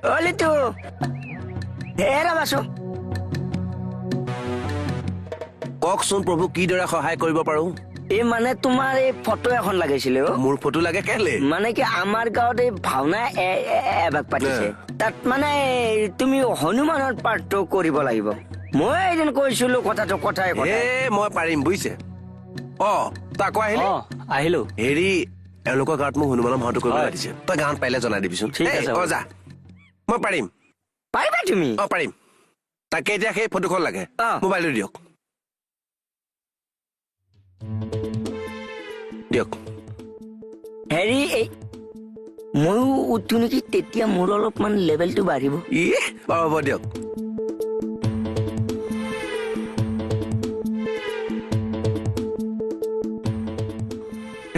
অ লিটু, হে ৰবাচোন। কওকচোন প্ৰভু, কিদৰে সহায় কৰিব পাৰো? এই মানে তোমাৰ এই ফটো এখন লাগিছিলে অ। মোৰ ফটো লাগে কেলে? মানে কি আমাৰ গাঁৱত এই ভাওনা এভাগ পাতিছে, তাত মানে তুমি হনুমানৰ পাঠটো কৰিব লাগিব। মই এদিন কৈছিলো কথাটো, কথাই কথা। এ মই পাৰিম বুজিছে। অ তই আকৌ আহিলি? অ আহিলো। হেৰি, এওঁলোকৰ গাঁৱত মোক হনুমানৰ ভাওটো কৰিব মাতিছে, তই গাঁৱত পাৰিলে জনাই দিবিচোন। ঠিক আছে। অ যা, মই পাৰিম। পাৰিবা তুমি? অ পাৰিম। তাকে এতিয়া সেই ফটোখন লাগে, মোবাইলটো দিয়ক দিয়ক। হেৰি, এই ময়ো উঠো নেকি, তেতিয়া মোৰ অলপমান লেভেলটো বাঢ়িব। ই বাৰু হ'ব দিয়ক।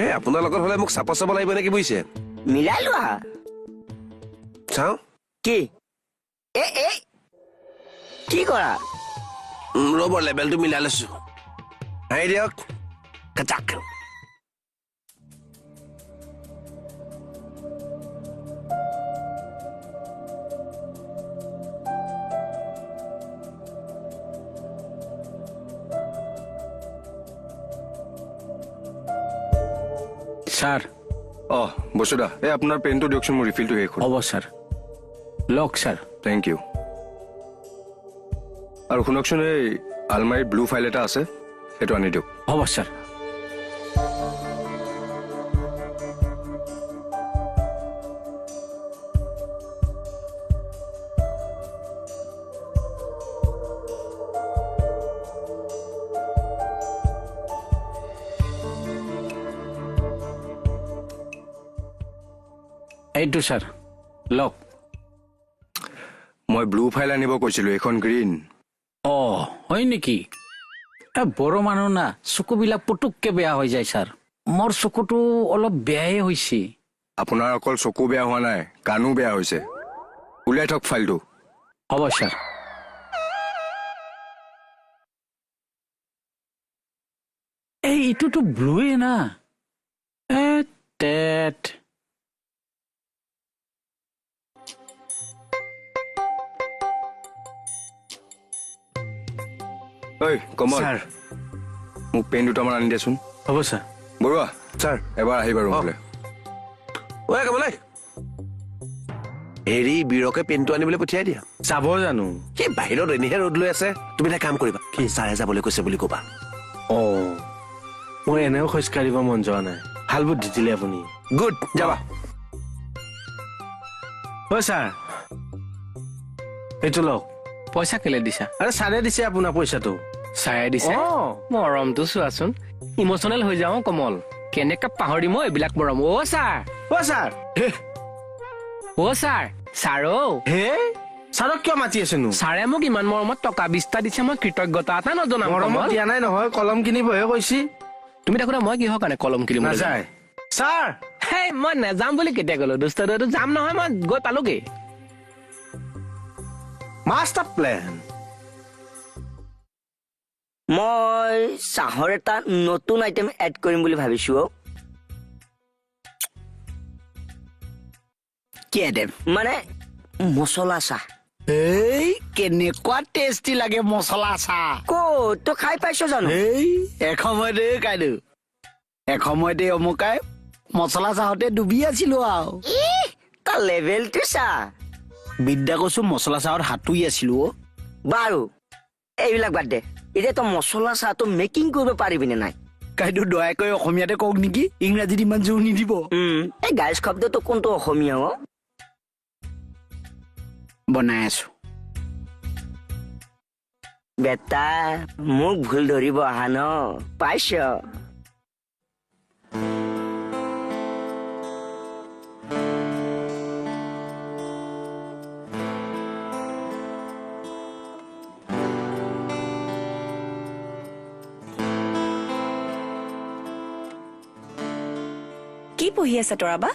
এ আপোনাৰ লগত হলে মোক চাপ চাব লাগিব নেকি বুজিছে? মিলাই লোৱা। চাওঁ কি? এ এ কি কৰা? ৰ'ব, লেভেলটো মিলাই লৈছো। হাঁহি দিয়ক। কাচাক। ছাৰ। অ বসুদা, এই আপোনাৰ পেনটো দিয়কচোন, মোৰ ৰিফিলটো শেষ হ'ল। হ'ব ছাৰ, লওক ছাৰ। Thank U. আৰু শুনকচোন, এই আলমাৰীত ব্লু ফাইল এটা আছে, সেইটো আনি দিয়ক। হ'ব ছাৰ। এইটো ছাৰ, লওক। মই ব্লু ফাইল আনিব কৈছিলো, এইখন গ্ৰীণ। অ হয় নেকি? এ বড়ো মানুহ না, চকুবিলাক পুতুককে বেয়া হৈ যায় ছাৰ। মোৰ চকুটো অলপ বেয়াই হৈছে। আপোনাৰ অকল চকু বেয়া হোৱা নাই, কাণো বেয়া হৈছে। উলিয়াই থওক ফাইলটো। হ'ব ছাৰ। এই এইটোতো ব্লুৱে না। এ টেট। ঐ কমল, মোক পেন দুটামান আনি দিয়াচোন। হ'ব ছাৰ। বৰুৱা ছাৰ, এবাৰ আহিবা ৰুমলৈ। ঐ কমল, হেৰি বীৰকে পেনটো আনিবলৈ পঠিয়াই দিয়া। যাব জানো? সেই বাহিৰত এনেহে ৰ'দ লৈ আছে। তুমি এটা কাম কৰিবা, কি ছাৰে যাবলৈ কৈছে বুলি ক'বা। অ মই এনেও খোজকাঢ়িব মন যোৱা নাই। ভাল বুদ্ধি দিলে আপুনি। গুড, যাবা। ঐ ছাৰ, এইটো লওক। পইচা কেলে দিছা? আৰে ছাৰে দিছে আপোনাৰ পইচাটো। ছাৰে দিছে? মৰমটো চোৱাচোন, ইম'চনেল হৈ যাওঁ কমল। কেনেকে পাহৰিম এইবিলাক মৰম। অ ছাৰ, অ ছাৰ, অ ছাৰ, ছাৰ অ। হে ছাৰক কিয় মাতি আছেনো? ছাৰে মোক ইমান মৰমত টকা 20টা দিছে, মই কৃতজ্ঞতা এটা নজনাম? মৰমত দিয়া নাই নহয়, কলম কিনিবহে কৈছি। তুমি থাকোতে মই কিহৰ কাৰণে কলম কিনিব নাযায়? ছাৰ, হেই মই নাযাম বুলি কেতিয়া ক'লো? দুষ্ট, যাম নহয়, মই গৈ পালোগে। Master plan. মই চাহৰ এটা নতুন আইটেম এড কৰিম বুলি ভাবিছো। কি আইটেম? মানে মছলা চাহ। এই কেনেকুৱা টেষ্টি লাগে মছলা চাহ। ক'ত তই খাই পাইছ জানো? এই এসময়তে কাইদেউ, এসময়তে অমুকাই মছলা চাহতে ডুবি আছিলো আৰু। তাৰ লেভেলটো চাহ। বিদ্যা কৈছো, মছলা চাহত হাতুৰি আছিলো অ। বাৰু এইবিলাক বাদ দে, এতিয়া তই মছলা চাহটো মেকিং কৰিব পাৰিবি নে নাই? কাইদেউ দয়া কৰি অসমীয়াতে কওক নেকি, ইংৰাজীত ইমান জোৰ নিদিব। এই গাইজ শব্দটো কোনটো অসমীয়া? অ বনাই আছো। বেটা, মোক ভুল ধৰিব অহা ন পাইছ। কি পঢ়ি আছা তৰাবা?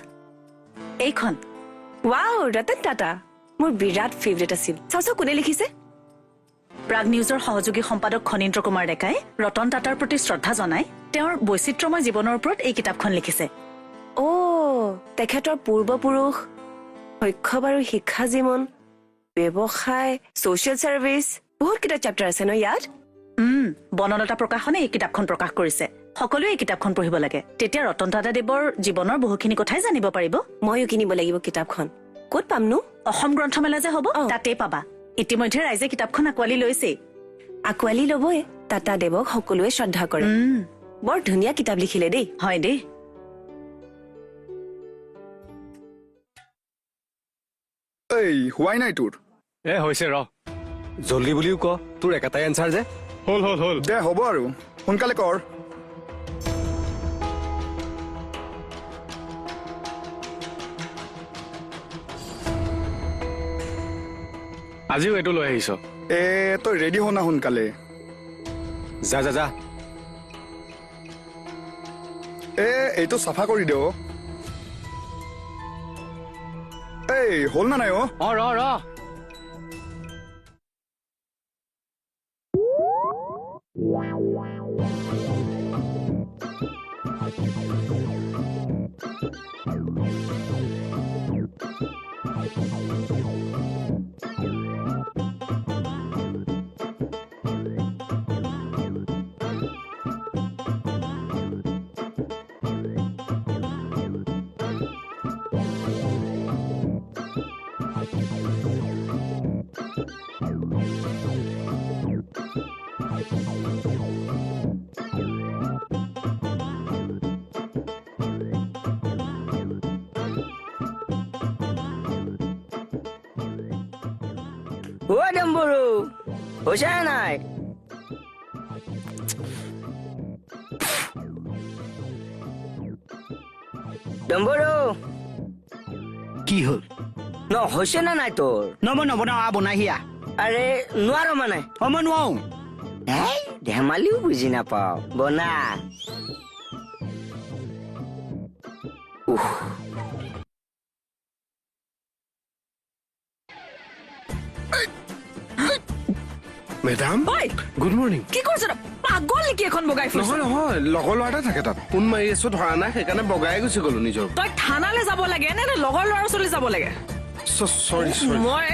এইখন। ৱাও, ৰতন টাটা মোৰ বিৰাট ফেভৰেট আছিল। চাওচোন কোনে লিখিছে? প্ৰাগ নিউজৰ সহযোগী সম্পাদক খনীন্দ্ৰ কুমাৰ ডেকাই ৰতন টাটাৰ প্ৰতি শ্ৰদ্ধা জনাই তেওঁৰ বৈচিত্ৰ্যময় জীৱনৰ ওপৰত এই কিতাপখন লিখিছে। অ, তেখেতৰ পূৰ্বপুৰুষ শৈশৱ আৰু শিক্ষা জীৱন, ব্যৱসায়, ছ'চিয়েল চাৰ্ভিচ, বহুতকেইটা চেপ্টাৰ আছে ন ইয়াত? বনলতা প্ৰকাশনে এই কিতাপখন প্ৰকাশ কৰিছে। সকলোৱে এই কিতাপখন পঢ়িব লাগে, তেতিয়া ৰতন টাটা দেৱৰ জীৱনৰ বহুখিনি কথাই জানিব পাৰিব। ময়ো কিনিব লাগিব কিতাপখন। ক'ত পামনো? অসম গ্ৰন্থমেলা যে হ'ব, তাতেই পাবা। ইতিমধ্যে ৰাইজে কিতাপখন আঁকোৱালি লৈছেই। আঁকোৱালি ল'বই, টাটা দেৱক সকলোৱে শ্ৰদ্ধা কৰে। বৰ ধুনীয়া কিতাপ লিখিলে দেই। হয় দেই। এই হোৱাই নাই তোৰ? এ হৈছে ৰ, জল্দি বুলিও ক, তোৰ একেটাই এনচাৰ যে। হ'ল হ'ল হ'ল দে, হ'ব আৰু, সোনকালে কৰ। আজিও এইটো লৈ আহিছ? এ তই ৰেডি হ না সোনকালে। যা যা যা। এ এইটো চাফা কৰি দে। এই হ'ল না নাই? অ ৰ ৰ। অ ডম্বৰু, হৈছে নাই? ডম্বৰু, কি হ'ল? ন হৈছে নে নাই তোৰ? ন মই নবনাও, আ বনাই। আৰে নোৱাৰো মানে? অ মই নোৱাৰো। এই ধেমালিও বুজি নাপাও, বনা। উফ। Madam, good morning. কি কৰিছ? পাগল নেকি এখন বগাই ফুৰিছ? নহয় নহয়, লগৰ ল'ৰা এটা থাকে তাত। ফোন মাৰি আছো, ধৰা নাই, সেইকাৰণে বগাই গুচি গলো নিজৰ। তই থানালৈ যাব লাগে নে লগৰ ল'ৰা ওচৰলৈ যাব লাগে? চৰি চৰি। মই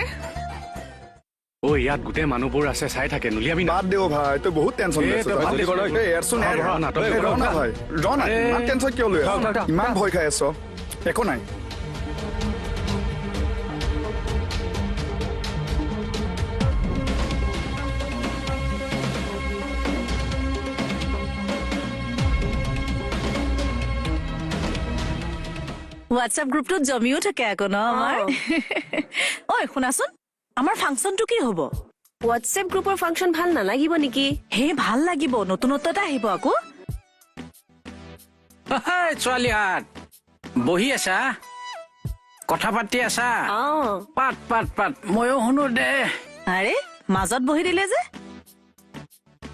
ঐ ইয়াত গোটেই মানুহবোৰ আছে, চাই থাকে, নুলিয়াবি। বাদ দে ভাই, তই বহুত টেনচন লৈ আছ। এৰচোন, ৰ না ভাই, ৰ না, ইমান টেনচন কিয় লৈ আছ? ইমান ভয় খাই আছ? একো নাই। হোৱাটছএপ গ্ৰুপটোত জমিও থাকে আকৌ ন আমাৰ। ঐ শুনাচোন, আমাৰ ফাংচনটো কি হ'ব? হোৱাটছএপ গ্ৰুপৰ ফাংচন ভাল নালাগিব নেকি? হে ভাল লাগিব, নতুনত্ব এটা আহিব আকৌ। ছোৱালীহাত বহি আছা, কথা পাতি আছা? পাত পাত পাত, ময়ো শুনো দে। আৰে মাজত বহি দিলে যে।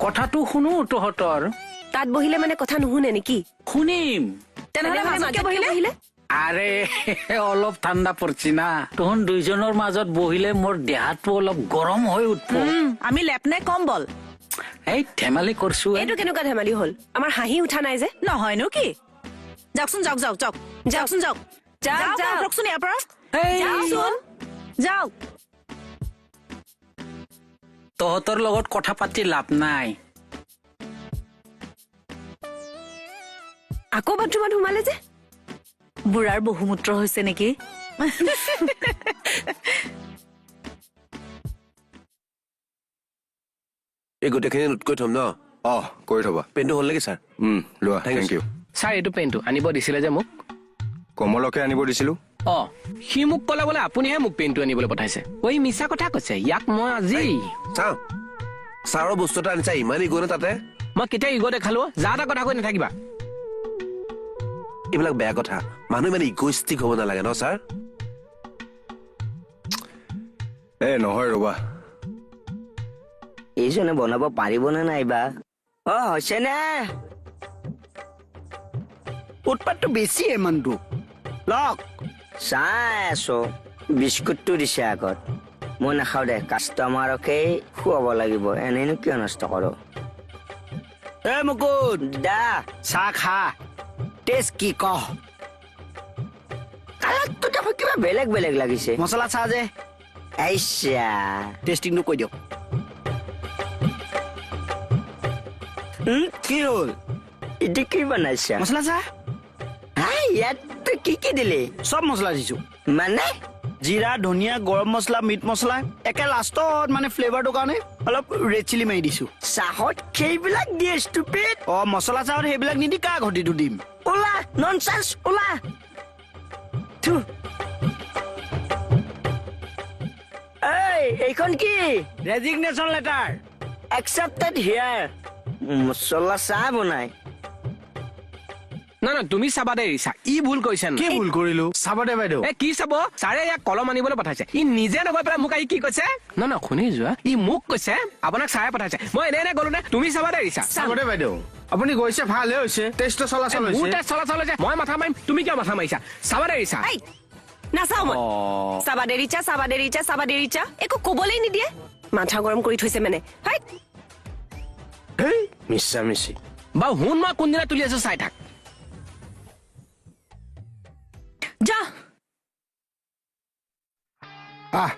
কথাটো শুনো তহঁতৰ। তাত বহিলে মানে কথা নুশুনে নেকি? শুনিম। তেনেহ'লে মাজত বহিলে? আৰে অলপ ঠাণ্ডা পৰছি না, তহন দুইজনৰ মাজত বহিলে মোৰ দেহাটো অলপ গৰম হৈ উঠব। আমি লেপ নে কম্বল? এই ধেমালি কৰছো। এইটো কেনেকুৱা ধেমালি হ'ল? আমাৰ হাঁহি উঠা নাই যে। নহয়নো কি? যাওকচোন, যাওক যাওক যাওক, যাওকচোন, যাওক যাওকচোন ইয়াৰ পৰা, যাওকচোন, যাওক। তহঁতৰ লগত কথা পাতি লাভ নাই। আকৌ বাথৰুমত সোমালে যে। বুঢ়াৰ বহুমূত্ৰ হৈছে নেকি? এই গোটেইখিনি নোট কৰি থম ন? অ কৰি থবা। পেনটো হ'ল নেকি ছাৰ? লোৱা। Thank U sir. এইটো পেনটো আনিব দিছিলে যে মোক। কমলকে আনিব দিছিলো। অ সি মোক ক'লে বোলে আপুনিহে মোক পেনটো আনিবলৈ পঠাইছে। ঐ মিছা কথা কৈছে ইয়াক। মই আজি চাওঁ ছাৰৰ বস্তু এটা আনিছা, ইমান ইগ' নে তাতে? মই কেতিয়া ইগ' দেখালো? যা এটা কথা কৈ নাথাকিবা। এইবিলাক বেয়া কথা, মানুহ ইমান ইগ'ইষ্টিক হ'ব নালাগে ন ছাৰ? এ নহয় ৰবা, এইজনে বনাব পাৰিবনে নাইবা? অ হৈছে নে? উৎপাতটো বেছি মানুহটো। লওক চাই আছো, বিস্কুটটো দিছে আগত। মই নাখাওঁ দে, কাষ্টমাৰকেই খুৱাব লাগিব, এনেইনো কিয় নষ্ট কৰো। এ মুকুট দা, চাহ খা, টেষ্ট কি কহ। কালাৰটো দেখোন কিবা বেলেগ বেলেগ লাগিছে। মছলা চাহ যে। আইছা, টেষ্টিংটো কৈ দিয়ক। কি হ'ল? এইটো কি বনাইছা? মছলা চাহ। হা, ইয়াত কি কি দিলি? চব মছলা দিছো। মানে? জিৰা, ধনিয়া, গৰম মছলা, মিট মছলা, একে লাষ্টত মানে ফ্লেভাৰটোৰ কাৰণে অলপ ৰেড চিলি মাৰি দিছো। চাহত সেইবিলাক দিয়ে ষ্টুপিড। অ, মছলা চাহত সেইবিলাক নিদি কা ঘটিটো দিম? ওলা ননচেন্স, ওলা। থু। এই, এইখন কি? Resignation letter. Accepted here. মছলা চাহ বনাই। না না, তুমি চাবা দেই ৰিচা, ই ভুল কৰিছে। কি ভুল কৰিলো? চাবা দে বাইদেউ। এ কি চাব? ছাৰে ইয়াক কলম আনিবলৈ পঠাইছে, ই নিজে নগৈ পেলাই মোক আহি কি কৈছে? না না, শুনি যোৱা, ই মোক কৈছে আপোনাক ছাৰে পঠাইছে, মই এনে এনে গ'লো নে? তুমি চাবা দেই ৰিচা। চাব দে বাইদেউ, আপুনি গৈছে ভালহে হৈছে, টেষ্টটো চলাচল হৈছে। মোৰ টেষ্ট চলাচল হৈছে, মই মাথা মাৰিম, তুমি কিয় মাথা মাৰিছা? চাবা দেই ৰিচা। নাচাও মই। চাবা দে ৰিচা, চাবা দে ৰিচা, চাবা দে ৰিচা, একো কবলৈ নিদিয়ে, মাথা গৰম কৰি থৈছে মানে। মিছা মিছি। বাৰু শুন, মই কোনদিনা তুলি আছো চাই থাক। যা। আহ।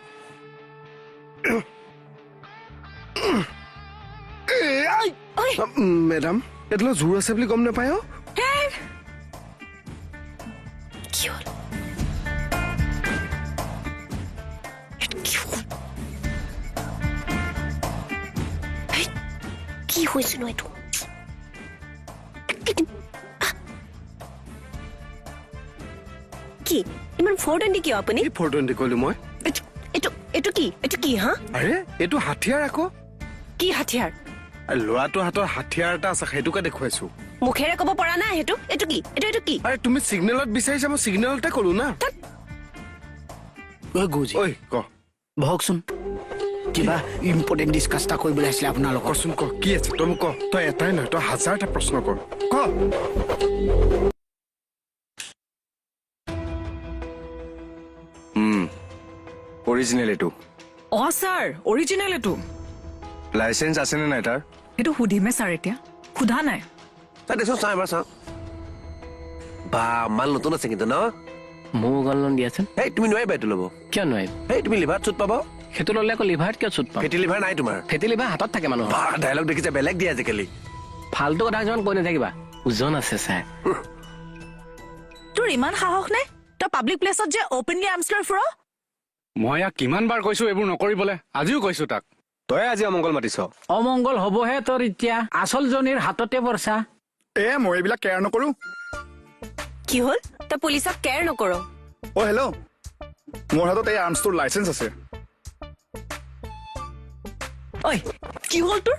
মেডাম, এইটো জোৰ আছে বুলি গম নাপায়। কি হ'ল? কি হৈছে নো এইটো? কি ইমান 420 কিয় আপুনি? কি 420 ক'লো মই? এইটো এইটো কি? এইটো কি হা? আৰে এইটো হাতিয়াৰ আকৌ। কি হাতিয়াৰ? ল'ৰাটোৰ হাতত হাতিয়াৰ এটা আছে, সেইটোকে দেখুৱাইছো। মুখেৰে ক'ব পৰা নাই সেইটো। এইটো কি? এইটো এইটো কি? আৰে তুমি চিগনেলত বিচাৰিছা, মই চিগনেলতে ক'লো না। ঐ গুজি, ঐ ক। বহকচোন, কিবা ইম্পৰ্টেণ্ট ডিছকাছ এটা কৰিবলৈ আছিলে আপোনালোকৰ। কচোন ক, কি আছে? তই মোক ক, তই এটাই নহয়, তই হাজাৰটা প্ৰশ্ন কৰ, ক। অৰিজিনেল এইটো। অ ছাৰ, অৰিজিনেল এইটো। লাইচেঞ্চ আছেনে নাই তাৰ? সেইটো সুধিমে ছাৰ, এতিয়া সোধা নাই। দেচোন চাওঁ, এবাৰ চাওঁ। বা মাল নতুন আছে কিন্তু ন? মোৰ গ'ল দিয়াচোন। এই তুমি নোৱাৰিবা এইটো ল'ব। কিয় নোৱাৰিম? এই তুমি লিভাৰত চুট পাব। সেইটো ল'লে আকৌ লিভাৰত কিয় চুট পাম? ফেটি লিভাৰ নাই তোমাৰ? ফেটি লিভাৰ হাতত থাকে মানুহৰ। ডায়লগ দেখিছে বেলেগ দিয়ে আজিকালি। ফাল্টু কথা কিছুমান কৈ নাথাকিবা, ওজন আছে ছাৰ। তোৰ ইমান সাহস নে তই পাব্লিক প্লেচত যে অপেনলি আৰ্মছ লৈ ফুৰ? মই ইয়াক কিমান বাৰ কৈছো এইবোৰ নকৰিবলে, আজিও কৈছো তাক। তই আজি অমংগল মাতিছ। অমংগল হ'বহে তোৰ এতিয়া, আচলজনীৰ হাততে পৰছা। এ মই এইবিলাক কেয়াৰ নকৰো। কি হ'ল? তই পুলিচক কেয়াৰ নকৰ? অ হেল্ল', মোৰ হাতত এই আৰ্মছটোৰ লাইচেঞ্চ আছে। ঐ কি হ'ল তোৰ?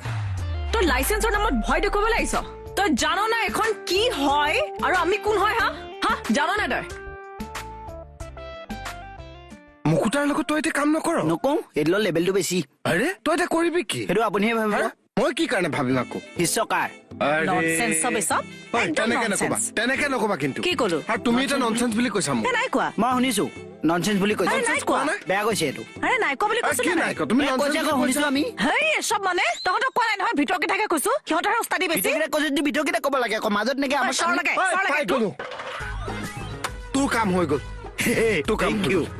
তই লাইচেঞ্চৰ নামত ভয় দেখুৱাবলৈ আহিছ? তই জান না এখন কি হয় আৰু আমি কোন হয়? হা হা, জান না তই? মুকুতাৰ লগত তই এতিয়া কাম নকৰ? নকওঁ, এইটো লেভেলটো বেছি। আৰে তই এতিয়া কৰিবি কি? সেইটো আপুনিহে ভাবিব। মই কি কাৰণে ভাবিম আকৌ? হিচকাৰ। তেনেকে নকবা, তেনেকে নকবা কিন্তু। কি ক'লো? আৰু তুমি এতিয়া ননচেন্স বুলি কৈছা মোক? নাই কোৱা। মই শুনিছো ননচেন্স বুলি কৈছা। বেয়া কৈছে এইটো। আৰে নাই কোৱা বুলি কৈছো। কি নাই কোৱা? তুমি কৈছা শুনিছো আমি। হেই চব মানে তহঁতক কোৱা নাই নহয়, ভিতৰৰ কেইটাকে কৈছো, সিহঁতৰহে উস্তাদি বেছি। ভিতৰকেইটা কৈছো যদি ভিতৰকেইটা ক'ব লাগে আকৌ, মাজত নেকি আমাৰ চৰ লাগে, চৰ লাগে। তোৰ কাম হৈ গ'ল। তোৰ কাম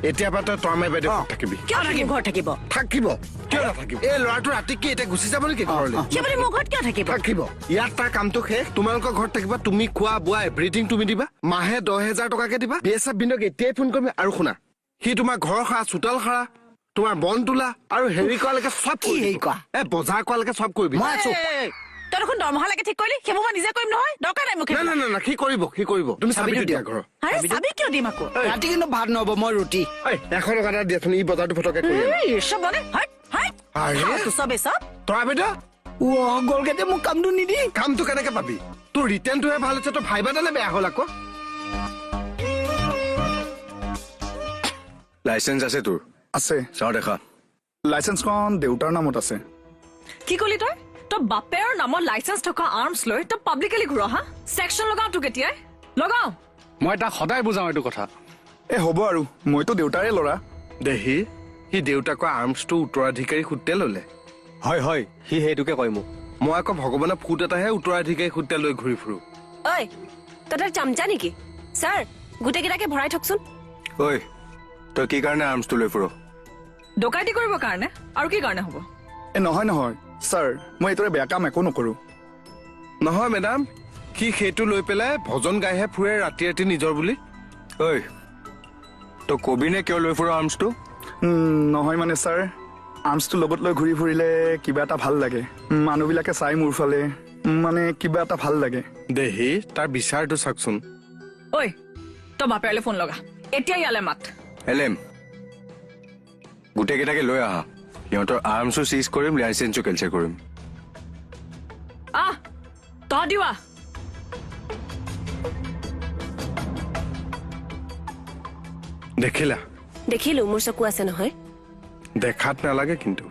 এতিয়াৰ পৰা তই তৰ্মাই বাইদেউ থাকিবি। কিয় থাকিব? ঘৰত থাকিব। থাকিব, কিয় নাথাকিব? এই ল'ৰাটো ৰাতি কি এতিয়া গুচি যাব নেকি ঘৰলৈ? সি বুলি মোৰ ঘৰত কিয় থাকিব? থাকিব। ইয়াত তাৰ কামটো শেষ, তোমালোকৰ ঘৰত থাকিবা, তুমি খোৱা বোৱা এভৰিথিং তুমি দিবা। মাহে 10,000 টকাকে দিবা। বি এছ এফ বিন্দক এতিয়াই ফোন কৰিম। আৰু শুনা, সি তোমাৰ ঘৰ সাৰা, চোতাল সাৰা, তোমাৰ বন তোলা আৰু হেৰি কৰালৈকে চব কি হেৰি কৰা? এই বজাৰ কৰালৈকে চব কৰিবি। মই আছো। তই দেখোন দৰমহা লাগে ঠিক কৰিলি, সেইবোৰ মই নিজে কৰিম নহয়, দৰকাৰ নাই মোক। না না না, সি কৰিব, সি কৰিব। তুমি চাবিটো দিয়া ঘৰৰ। আৰে চাবি কিয় দিম আকৌ? ৰাতি কিন্তু ভাত নহ'ব, মই ৰুটি। এই 100 টকা এটা দিয়াচোন, ই বজাৰটো ফটকে কৰি আন। এই চব মানে হাই হাই। আৰে চব এই চব। তই বাইদেউ? ও গলগেটে মোক কামটো নিদি। কামটো কেনেকে পাবি? তোৰ ৰিটাৰ্ণটোহে ভাল হৈছে, তোৰ ভাইবাডালে বেয়া হ'ল আকৌ। লাইচেঞ্চ আছে তোৰ? আছে। চাওঁ দেখা। লাইচেঞ্চখন দেউতাৰ নামত আছে। কি ক'লি তই? তই বাপেৰ নামত লাইচেঞ্চ থকা আৰ্মছ লৈ তই পাব্লিকেলি ঘূৰ? হা, ছেকশ্যন লগাওঁ তোক এতিয়াই, লগাওঁ। মই তাক সদায় বুজাওঁ এইটো কথা। এ হ'ব আৰু, মইতো দেউতাৰে ল'ৰা। দেহি, সি দেউতাকৰ আৰ্মছটো উত্তৰাধিকাৰী সূত্ৰে ল'লে। হয় হয়, সি সেইটোকে কয় মোক। মই আকৌ ভগৱানৰ ফুট এটাহে উত্তৰাধিকাৰী সূত্ৰে লৈ ঘূৰি ফুৰো। ঐ তই তাৰ চামচা নেকি? ছাৰ গোটেইকেইটাকে ভৰাই থকচোন। ঐ, তই কি কাৰণে আৰ্মছটো লৈ ফুৰ? ডকাইতি কৰিবৰ কাৰণে, আৰু কি কাৰণে হ'ব? এ নহয় নহয় ছাৰ, মই এইটোৰে বেয়া কাম একো নকৰোঁ। নহয় মেডাম, সি সেইটো লৈ পেলাই ভজন গাইহে ফুৰে ৰাতি ৰাতি নিজৰ বুলি। ঐ, তই কবি নে কিয় লৈ ফুৰ আৰ্মছটো? নহয় মানে ছাৰ, আৰ্মছটো লগত লৈ ঘূৰি ফুৰিলে কিবা এটা ভাল লাগে, মানুহবিলাকে চাই মোৰ ফালে, মানে কিবা এটা ভাল লাগে। দেহি, তাৰ বিচাৰটো চাওকচোন। ঐ, তই বাপেৰলৈ ফোন লগা, এতিয়া ইয়ালে মাত। এলেম, গোটেইকেইটাকে লৈ আহা, সিহঁতৰ আৰ্মছো চিজ কৰিম, লাইচেঞ্চো কেঞ্চেল কৰিম। আহ, তহঁতিও আহ। দেখিলা? দেখিলো, মোৰ চকু আছে নহয়। দেখাত নালাগে কিন্তু।